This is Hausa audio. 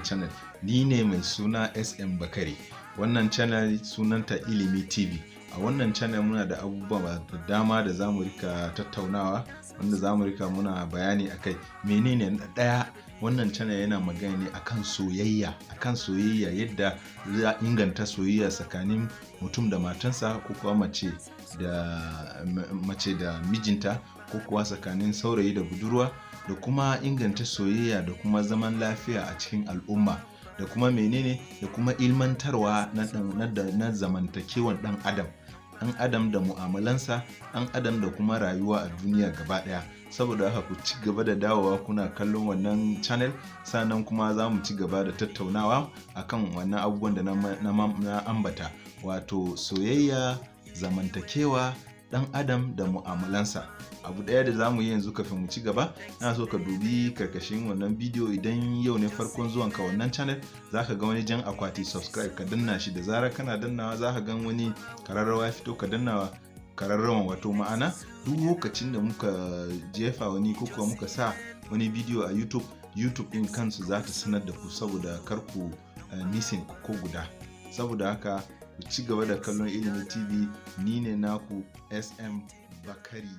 channel. Ni ne mai suna SM Bakari. Wannan channel sunanta Ilimi TV. A wannan channel muna da abubuwa da dama da za mu rika tattaunawa, wanda za mu rika muna bayani akai. Menene? Na ɗaya, wannan channel yana magana ne akan soyayya, akan soyayya, yadda za a inganta soyayya tsakanin mutum da matansa, ko kuwa mace da mijinta, ko kuwa tsakanin saurayi da budurwa, da kuma inganta soyayya da kuma zaman lafiya a cikin al'umma, da kuma menene, da kuma ilmantarwa na zamantakewan ɗan adam, ɗan adam da mu'amalansa, ɗan adam da kuma rayuwa a duniya gaba ɗaya. Saboda haka ku ci gaba da dawowa kuna kallon wannan channel. Sannan kuma za mu ci gaba da tattaunawa akan wannan abubuwan da na ambata, wato soyayya, zamantakewa, ɗan adam da mu'amalansa. Abu ɗaya da za mu yi yanzu kafin mu ci gaba, na so ka dubi karkashin wannan bidiyo. Idan yau ne farkon zuwanka wannan channel, za ka ga wani jan akwati "subscribe", ka danna shi. Da zarar kana dannawa, za ka gan wani kararrawa ya fito, ka dannawa kararrawan. Wato ma'ana, duk lokacin da muka jefa wani ko kuwa muka sa wani bidiyo a YouTube, YouTube ɗin kansu za ta sanar da ku, saboda kar ku missing ko guda. Saboda haka ku ci gaba da kallon Ilimi TV. Ni ne naku SM Bakari.